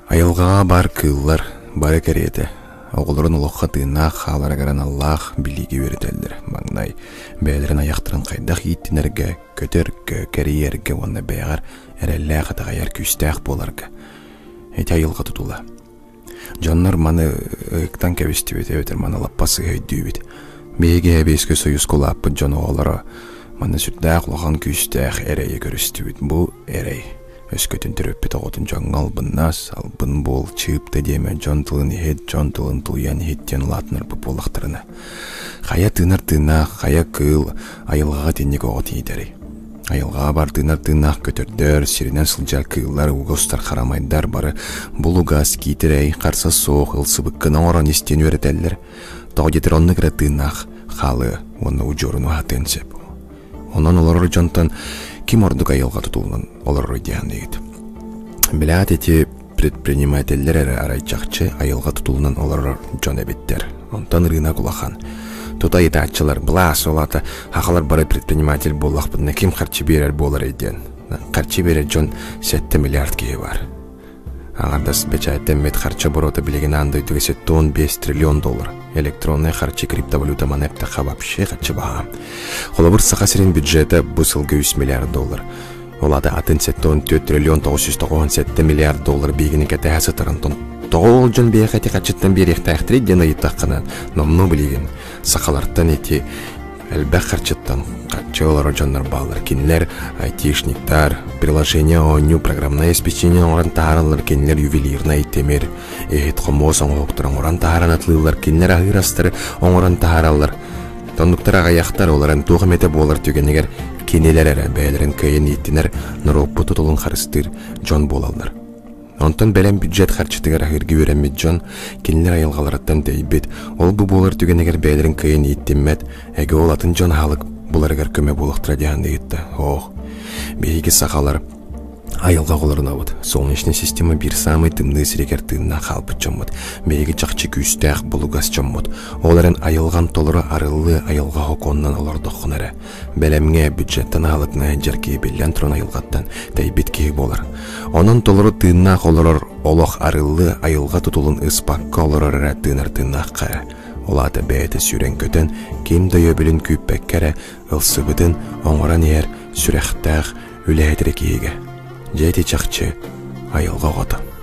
Айылҕаҕа баар кыыллар бары кэриэтэ оҕолорун олоххо тыыннаах хааларыгар аналлаах билиигэ үөрэтэллэр. Маҥнай бэйэлэрин айахтарын хайдах ииттинэргэ, көтөргө, кэрийэргэ уонна бэйэҕэр эрэллээх итэҕэйэр күүстээх буоларга. Ити айылҕа тутула. Дьоннор маны ыһыктан кэбистибит эбэтэр маны лаппа сыыһа өйдүүбүт. Биһиги Сэбиэскэй Союзка улааппыт дьон оҕолоро манна сүрдээх улахан күүстээх эрэйи көрүстүбүт. Бу эрэй өскөтүн төрөппүт оҕотун дьоҥҥо албыннас, албын буол, чыып да диэмэ, дьон тылын иһит, дьон тылын тулуйан иһит диэн улаатынарбыт буоллахтарына, хайа тыынар тыыннаах, хайа кыыл айылҕаҕа итинник оҕо тиийдэрий? Айылҕаҕа бар тыынар тыыннаах көтөрдөр, сиринэн сылдьар кыыллар, ууга устар харамайдар бары булугас, киитэрэй, харса суох, ылсыбыккын оҥорон истиэн үөрэтэллэр. Тоҕо диэтэр оннук эрэ тыыннаах хаалыа уонна удьуорун уһатыан сөп. Онон олорор дьонтон ким ордук айылҕа тутулунан олорор диэн диигит. Билээт ити предпринимателлэр эрэ арай чахчы айылҕа тутулунан олорор дьон эбиттэр. Онтон рынок улахан. Тута ыйытааччылар былаас ол аата хахалар бары предприниматель буоллахпытына ким харчы биэрэр буоларый диэн. Харчы биэрэр дьон 7 миллиард киһи бар. Аҥардас бэчээттэммит харчы оборота билигин аан дойдуга 75 триллион доллар. Электроннай харчы криптовалюта маны эптэххэ вообще харчы баһаам. Холобур, Саха сирин бюджета бу сылга 3 миллиард доллар. Ол аата атын 74 триллион 997 миллиард доллар биһигини кэтэһэ сытар онтон тоҕо ол дьон биһиэхэ ити харчыттан биэриэхтээхтэрий диэн ыйыттаххына номнуо билигин сахалартан ити элбэх харчыттан харчы олорор дьоннор бааллар. Кинилэр айтишниктар, приложение оонньуу, программное обеспечение оҥорон таһаараллар, кинилэр ювелирнай тимир, иһит хомуос оҥоһуктары оҥорон таһааран атылыыллар, кинилэр аһыыр астары оҥорон таһаараллар. Оннуктар аҕыйахтар, олорон туох эмэтэ буолар түгэнигэр кинилэр эрэ бэйэлэрин кыайан ииттинэр, норуоппут тутулун харыстыыр дьон буолаллар. Онтон бэлэм бюджет харчытыгар аһыырга үөрэммит дьон кинилэр айылҕаларыттан тэйбит, ол-бу буолар түгэнигэр бэйэлэрин кыайан ииттиммэт, эгэ ол атын дьон аһылык буларыгар көмө буолуохтара диэн ыйытта. Оох, биһиги сахалар айылҕа оҕолорунабыт. Солнечная система биир саамай тымныы сиригэр тыыннаах хаалбыт дьоммут. Биһиги чахчы күүстээх булугас дьоммут. Ол эрэн айылҕан толору арыллыы айылҕа хокуонунан олордоххуна эрэ Бэлэмҥэ бюджеттан аһылытына сылдьар киһи биллэн туран айылҕаттан тэйбит киһи буолар. Онон толору тыыннаах олорор олох арыллыы айылҕа тутулун ыспакка олорор эрэ тыынар тыыннаахха эрэ. Ол аата бэйэтэ сүүрэн-көтөн, ким да өйөбүлүн күүппэккэ эрэ ылсыбытын оҥорон иһэр сүрэхтээх үлэһит эрэ киһигэ. Дьэ ити чахчы айылҕа оҕото.